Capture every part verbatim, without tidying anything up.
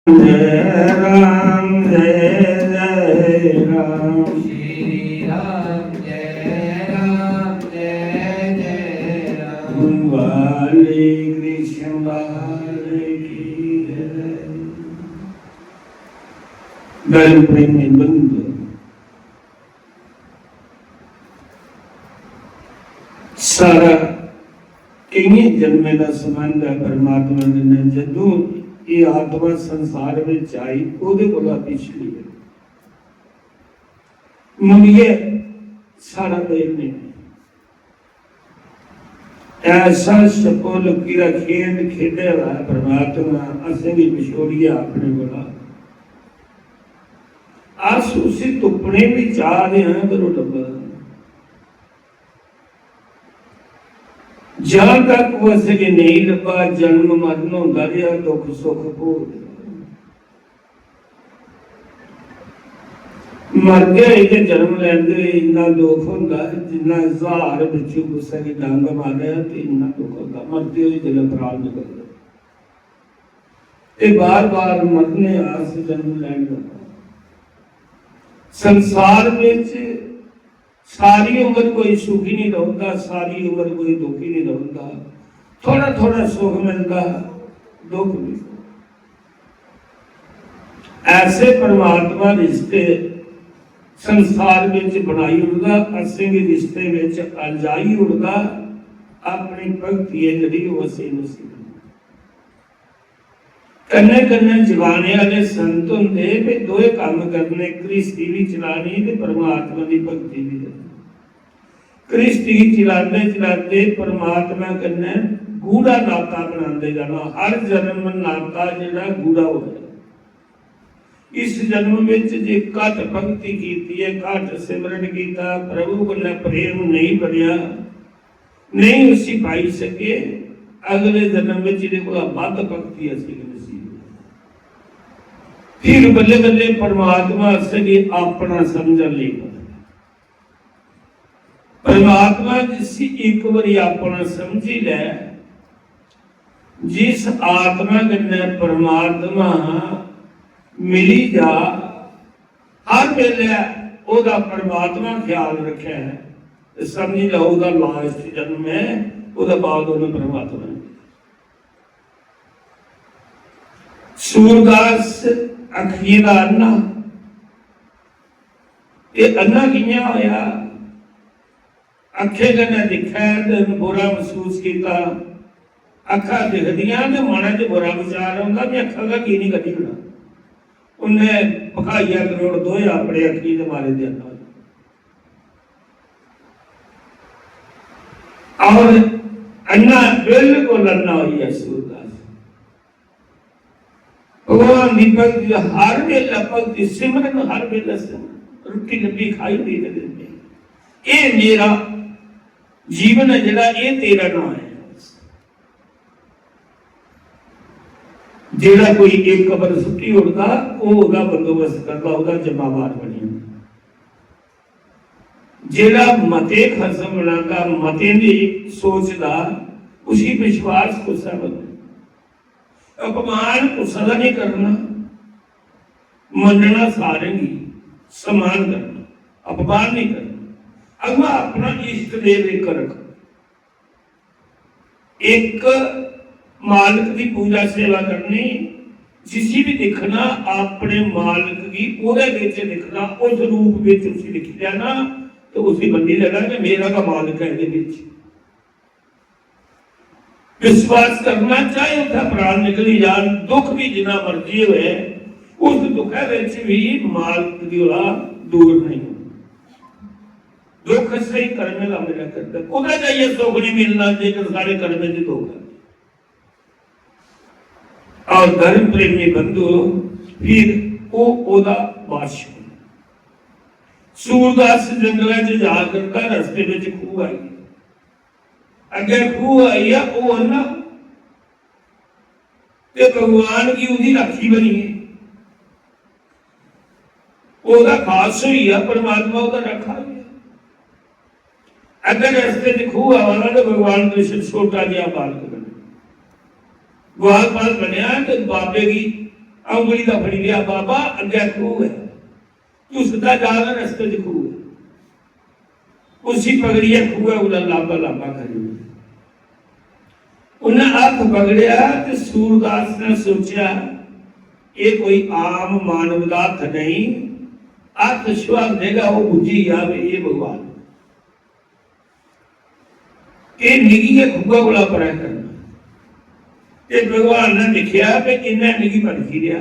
जय राम, जय जय राम। श्री राम, जय राम, जय जय राम। बाली कृष्ण बाल की जय। धर्म प्रेमी बंधु, सारा केइयें जन्में दा संबंध ऐ परमात्मा कन्नै। जदूं एह् आत्मा संसार बिच आई, ओह्दे कोला पिछली ऐ। मुड़ियै साढ़ा मेल नेईं। ऐसा छप्पो लुक्की दा खेल खेढे दा ऐ परमात्मा, असेंगी बिछोड़ियै अपने कोला। अस उसी तुप्पने बी चाह दे आं, पर ओह् लब्भा दा नेईं। जहाँ तक ओह् असेंगी नेईं लब्भा, जन्म मरण होंदा रेहा, दुख सुख भोगदे। मरदे होई ते जन्म लैंदे होई इन्ना दुख होंदा, जिन्ना ज्हार बिच्चू कुसै गी डंग मारेआ ते इन्ना दुख होंदा, मरदे होई जिसलै प्राण निकलदे। ते बार-बार मरने आं अस जन्म लैने दा। संसार बिच सारी उम्र कोई सुखी नहीं रौंह्दा, सारी उम्र कोई दुखी नहीं रौंह्दा। थोड़ा-थोड़ा सुख मिलदा, दुख मिलदा। ऐसे परमात्मा रिश्ते संसार बिच बनाई ओड़दा, असेंगी रिश्ते बिच अलझाई ओड़दा, अपनी भक्ति ऐ जेह्ड़ी ओह् असेंगी नसीब कन्नै कन्नै जगाने आह्ले संत होंदे, ते दोए कम्म करने, घ्रिस्ती बी चलानी ते परमात्मा दी भक्ति बी करनी। घ्रिस्ती गी चलांदे चलांदे परमात्मा कन्नै गूढ़ा नाता बनांदे जाना। हर जन्म नाता जेह्ड़ा गूढ़ा होया। इस जन्म विच जे घट भक्ति कीती ऐ, घट सिमरन कीता, प्रभु कन्नै प्रेम नेईं बनेआ, नेईं उसी पाई सके, अगले जन्म विच इदे कोला बद्ध भक्ति असेंगी नसीब होई। फिर बल्ले बल्ले परमात्मा असेंगी अपना समझन लगी पौंदा। परमात्मा जिसी इक बारी अपना समझी लै, जिस आत्मा कन्नै परमात्मा मिली जा, हर बेल्लै ओह्दा परमात्मा ख्याल रक्खै, ते समझी लैओ ओह्दा लास्ट जन्म ऐ, ओह्दे बाद उन्नै परमात्मा गी। सूरदास अक्खियें दा अन्ना, एह् अन्ना कि'यां होया? अक्खें कन्नै दिक्खै ते बुरा मसूस कीता, अक्खां दिखदियां ते मनै च बुरा विचार औंदा, "में अक्खां दा की निं कड्ढी ओड़ां?" उन्नै भखाइयै करोड़ दोए अपने अक्खियें दे मारे दे अन्ना होई। और अन्ना, बिल्कुल अन्ना होई गेआ सूरदास। भगवान दी भक्ति, हर बेल्लै भक्ति, सिमरन हर बेल्लै सिमरन, रुट्टी लब्भी खाई लेई ते दिंदे। एह् मेरा जीवन ऐ जेह्ड़ा, एह् तेरा नाम ऐ। जेह्ड़ा कोई इक कबर सुट्टी ओड़दा, ओह् ओह्दा बंदोबस्त करदा, ओह्दा जिम्मेवार बनी जंदा। जेह्ड़ा मते खसम बनांदा, मतें दी सोचदा, उसी विश्वास कुसै पर नेईं। अपमान कुसै दा नेईं करना, मन्नना सारें गी, सम्मान करना, अपमान नेईं करना। अगुआ अपना इष्ट देव इक रख। इक मालक दी पूजा सेवा करनी, जिसी बी दिक्खना, अपने मालक गी ओह्दे बिच दिक्खना, उस रूप बिच उसी दिक्खी लैना ते उसी मन्नी लैना कि मेरा गै मालक ऐ एह्दे बिच। विश्वास करना, चाहे उत्थै प्राण निकली जान, दुख भी जिन्ना मर्जी होए, उस दुखै बिच भी मालक दी ओह् दूर नहीं होंदा। दुख स्हेई कर्में दा मिला करदा। कुतै जाइयै सुख नहीं मिलना जेकर साढ़े कर्में च दुख है। और धर्म प्रेमी बंधु, फिर ओह् ओह्दा वश होना। सूरदास जंगलै च जा करदा, रस्ते बिच खूह आई गेआ। अग्गें खूह आई गेआ, ओह् अन्ना ते भगवान गी ओह्दी राखी बनी गे। ओह्दा खास होई गेआ, परमात्मा ओह्दा राखा होई गेआ। अग्गें रस्ते च खूह आवा दा ते भगवान कृष्ण छोटा जेहा बालक बनेआ। बालक बनेआ ते बाबे गी उंगली दा फड़ी लिया, "बाबा, अग्गै खूह ऐ, तू सिद्धा जा ना, रस्ते च खूह ऐ।" उसी पकड़ियै खूहै कोला लांबा लांबा करी ओड़ेआ। उन्नै हत्थ पकड़ेआ ते सूरदास ने सोचेआ, "एह् कोई आम मानव दा हत्थ नेईं, हत्थ छुहांदे गै ओह् बुज्झी गेआ, एह् भगवान।" एह् मिगी गै खुआ कोला परै करना। ते भगवान ने दिक्खेआ कि इन्नै मिगी परखी लेआ,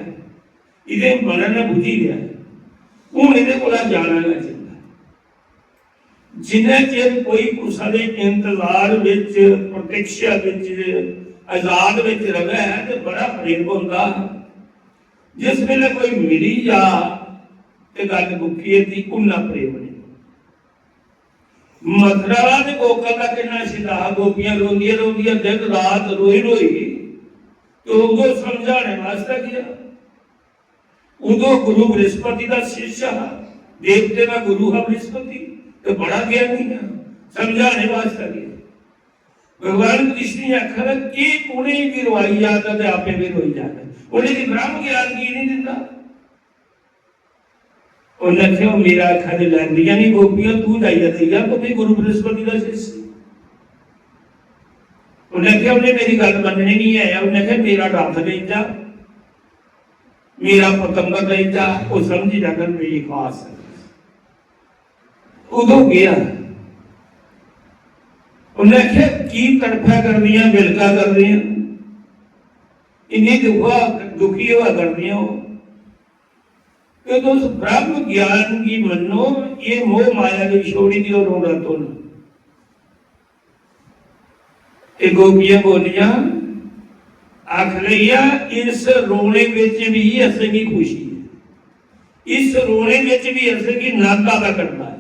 इ'दे मनै ने बुज्झी लेआ, हून इ'दे कोला जाना गै चंगा। जिन्ने चिर कोई कुसै दे इंतजार बिच, प्रतीक्षा बिच, आजाद बिच रवै ते बड़ा प्रेम होंदा। जिस बेल्लै कोई मिली जा ते गल्ल मुक्की जंदी, उन्ना प्रेम नेईं। मथुरा दा ते गोकुल दा किन्ना छिंदा हा। गोपियां रोंदियां रोंदियां दिन रात रोई रोई ते उदों समझाने वास्तै गेआ। उदों गुरु बृहस्पति दा शिष्य हा, देवते दा गुरु हा बृहस्पति, ते बड़ा ज्ञानी हा, समझाने वास्तै गेआ। भगवान कृष्ण ने आखा कि उ'नेंगी बी रोआई जा ते आपे बी रोई जाना। उ'नेंगी ब्रह्म ज्ञान की नहीं दिंदा? उन्नै आखेआ, "ओह् मेरा आखा ते लैंदियां निं गोपियां, तू जाइयै देई जा, तू भी गुरु बृहस्पति दा शिष्य।" उन्नै आखेआ, "उ'नें मेरी गल्ल मन्ननी निं ऐ।" उन्नै आखेआ, "मेरा रथ लेई जा, मेरा पतंबर लेई जा, ओह् समझी जाङन मेरी खास।" उदों गेआ। उन्नै आखेआ, "की तड़फा करदियां, बिलका करदियां, इन्नी दुखा, दुखी होआ करदियां ओ?" ते तुस ब्रह्म ज्ञान गी मन्नो, एह् मोह माया गी छोड़ी देओ, रोना धोना। एह् गोपियां बोलियां, आख लगियां, "इस रोने बिच बी असेंगी खुशी ऐ, इस रोने बिच बी असेंगी नंद आवा करदा ऐ।"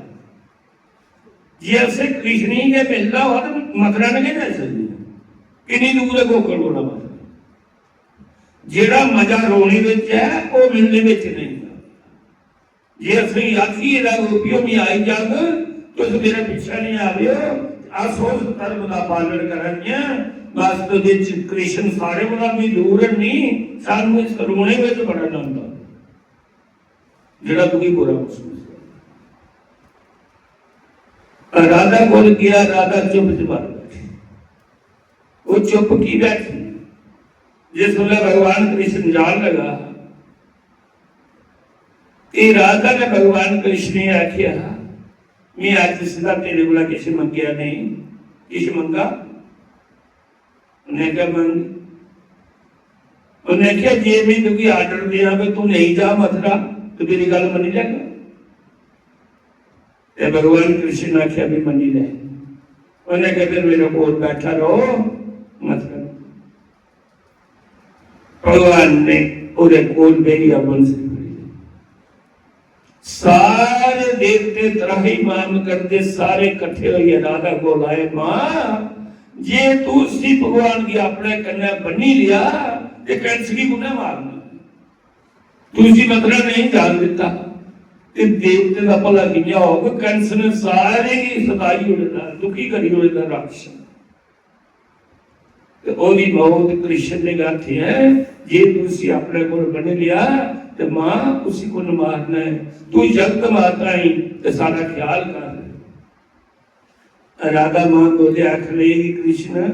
जे असें कृष्ण गी गै मिलना होऐ, ते मथुरा ने गै जाई सकदे आं। किन्नी दूर ऐ गोकुल कोला मथुरा? जेह्ड़ा मजा रोने बिच ऐ, ओह् मिलने बिच नेईं ऐ। जे असेंगी आखी गेदा, "गोपियो, मी आई जाग, तुस मेरे पिच्छे नेईं आवेओ, अस उस धर्म दा पालन करा ने आं, वास्तव बिच कृष्ण साढ़े कोला बी दूर नहीं, सानू इस रोने बिच बड़ा आनंद आ।" जेह्ड़ा तुगी बुरा महसूस होआ। राधा कोल गेआ, राधा चुप चपाट बैठी। ओह् चुप की बैठी? जिस बेल्लै भगवान कृष्ण जान लगा, ते राधा ने भगवान कृष्ण गी आखेआ, "में अज्ज सिद्धा तेरे कोला किश मंगेआ नेईं, किश मंगा?" उन्नै आखेआ, "मंग।" उन्नै आखेआ, "जे में तुगी आर्डर देआं कि तू नेईं जा मथुरा, ते मेरी गल्ल मन्नी लैगा?" ते भगवान कृष्ण ने आखेआ, "भी मन्नी लै।" उन्नै आखेआ, "फिर मेरे कोल बैठा रहो मथुरा।" भगवान ने ओह्दे कोल बेहियै बंसी फड़ी। सारे देवते त्राही माम करदे, सारे कट्ठे होइयै राधा कोल आए, "मां, जे तू उसी भगवान गी अपने कन्नै बन्नी लेआ, ते कंस गी कु'न्नै मारना? तू उसी मथुरा नेईं जान दित्ता, ते देवते दा भला कि'यां होग? कंस ने सारे गी सताई ओड़े दा, दुखी करी ओड़े दा राक्षस।" ते ओह्दी मौत कृष्ण ने गै हत्थ ऐ, जे तू उसी अपने कोल बन्नी लेआ, ते मां, उसी कु'न मारना ऐ? तू जगत माता ऐ, ते सारा ख्याल कर। राधा मां बोले, आख रही, "कृष्ण,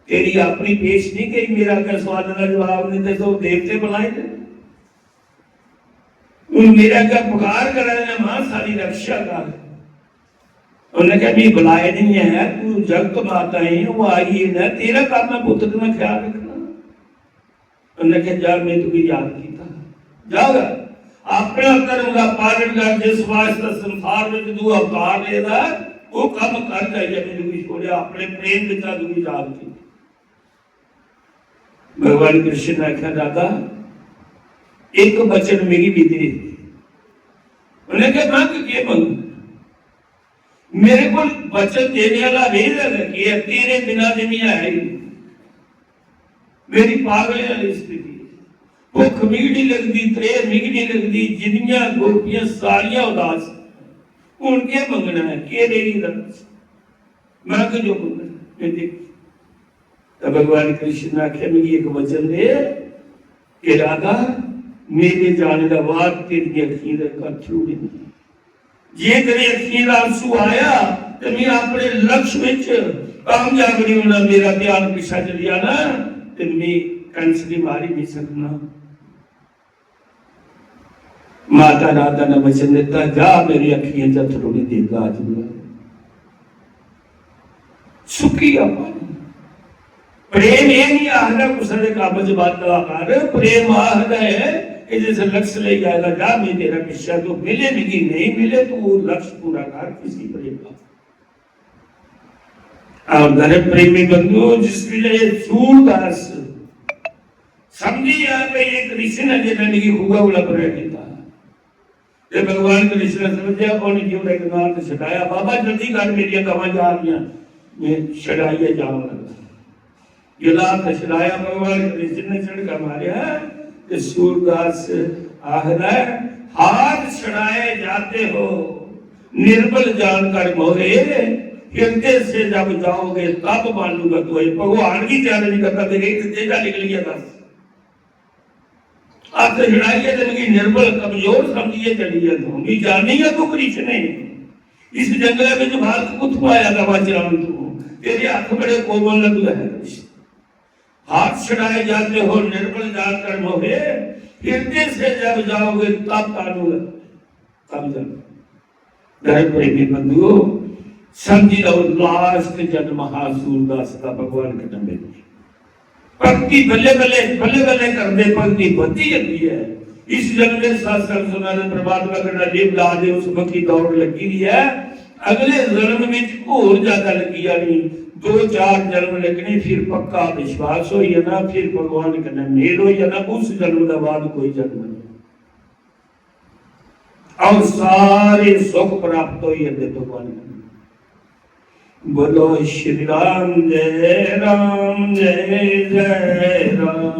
तेरी अपनी पेश नहीं गई, मेरा अगर सवाल का जवाब नहीं दे तो देवते बुलाए थे।" हून मेरे अग्गें पुकार करा दे, "मां, सारी रक्षा कर।" उन्नै आखेआ, "मी बुलाए नहीं है, तू जगत माता है, वो आई है ना, तेरा काम है पुत्र का ख्याल रखना।" उन्नै आखेआ, "जा, मैं तुगी याद किया, जा, अपना धर्म का पालन कर, जिस वास्ते संसार में तू अवतार लेदा, वो काम कर, जाइए मैं तुगी छोड़िया, अपने प्रेम के साथ तुगी याद किया।" भगवान कृष्ण ने आखेआ, "राधा, एक वचन मिगी भी दे।" उन्नै आखेआ, "मंग, केह् मंग? मेरे कोल वचन देने आह्ला रेह् दा गै केह् ऐ? तेरे बिना ते मी है ही निं। मेरी पागलें आह्ली स्थिति ऐ। भुक्ख मिगी निं लगदी, त्रेह् मिगी निं लगदी, जिन्नियां गोपियां सारियां उदास न। हून केह् मंगना ऐ? केह् रेही दा? मंग जो मंगना, मैं देगी।" ते भगवान कृष्ण ने आखेआ, "मिगी इक वचन दे, कि राधा, मेरे जाने दे बाद तेरियें अक्खियें दे अथरू नहीं। जे तेरी अक्खियें दा आंसू आया ते मैं अपने लक्ष्य विच कामयाब नहीं होना, मेरा ध्यान पिछा चली जाना ते मैं कंस गी मारी नहीं सकना। माता राधा ने वचन दिता, जा मेरी अक्खियें च अथरू नहीं देगा आज मैं। सुक्की गया पानी। प्रेम ये नहीं आखदा कुसै दे कम्म च बाधा कर, प्रेम आखदा है कि जिस लक्ष्य लेई आए दा, जा मैं तेरा पिच्छा, तू मिले मिगी नहीं मिले, तू वो लक्ष्य पूरा कर, किसी प्रेम का। और मेरे प्रेमी बंधुओं, जिस वेले सूरदास समझी आ कि एक ऋषि ने जिन्हें मिगी खूह कोला परे किया, ते भगवान कृष्ण ने समझिया, उन्हें क्यों एक नाथ छड़ाया, बाबा जल्दी कर, मेरियां गवां जा रहियां, मैं छड़ाइए जावन लगा। जो नाथ छड़ाया, भगवान कृष्ण ने झड़का मारया, ते सूरदास आखदा है, हाथ छड़ाए जाते हो निर्बल जानकर मोहे, हिरदे से जब जाओगे तब मानूंगा तोहे। भगवान की चैलेंज करता, तेरे इत्थे तेजा निकली गया, दस। हत्थ छड़ाइयै ते मिगी निर्बल, कमजोर समझियै चली जा तू। मिगी जानी ऐ तू कृष्ण ऐ। इस जंगलै विच भारत कुत्थों आया गवा चरान तू? तेरे हत्थ बड़े कोमल न, तू है कृष्ण। हाथ छड़ाए जाते हो निर्बल जानकर मोहे, हिरदे से जब जाओगे तब तानूंगा। समझ। मेरे प्रेमी बंधुओ, समझी लो, लास्ट जन्म हा सूरदास दा भगवान कन्नै मिलने। भक्ति बल्ले बल्ले, बल्ले बल्ले करदे भक्ति बधदी जंदी ऐ। इस जन्म दे सत्संग सुना दे, परमात्मा कन्नै लिप ला दे, उस बक्खी दौड़ लग्गी दी ऐ। अगले जन्म विच होर ज्यादा लग्गी जानी, दो चार जन्म लग्गने, फिर पक्का विश्वास होई जाना, फिर भगवान कन्नै मेल होई जाना। उस जन्म दे बाद कोई जन्म नहीं। और सारे सुख प्राप्त होई जंदे भगवान कन्नै। बोलो श्री राम जय राम जय जय राम।